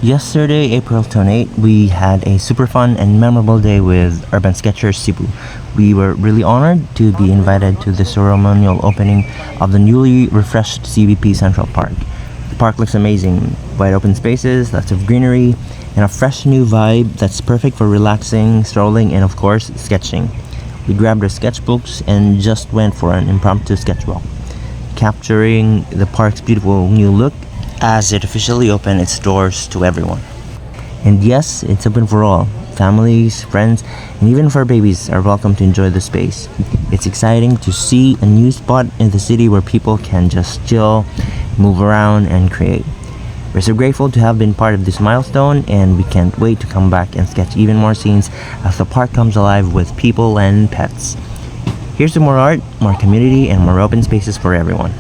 Yesterday, April 28, we had a super fun and memorable day with Urban Sketchers Cebu. We were really honored to be invited to the ceremonial opening of the newly refreshed CBP Central Park. The park looks amazing, wide open spaces, lots of greenery, and a fresh new vibe that's perfect for relaxing, strolling, and of course, sketching. We grabbed our sketchbooks and just went for an impromptu sketch walk, capturing the park's beautiful new look as it officially opened its doors to everyone. And yes, it's open for all. Families, friends, and even for babies are welcome to enjoy the space. It's exciting to see a new spot in the city where people can just chill, move around, and create. We're so grateful to have been part of this milestone, and we can't wait to come back and sketch even more scenes as the park comes alive with people and pets. Here's to more art, more community, and more open spaces for everyone.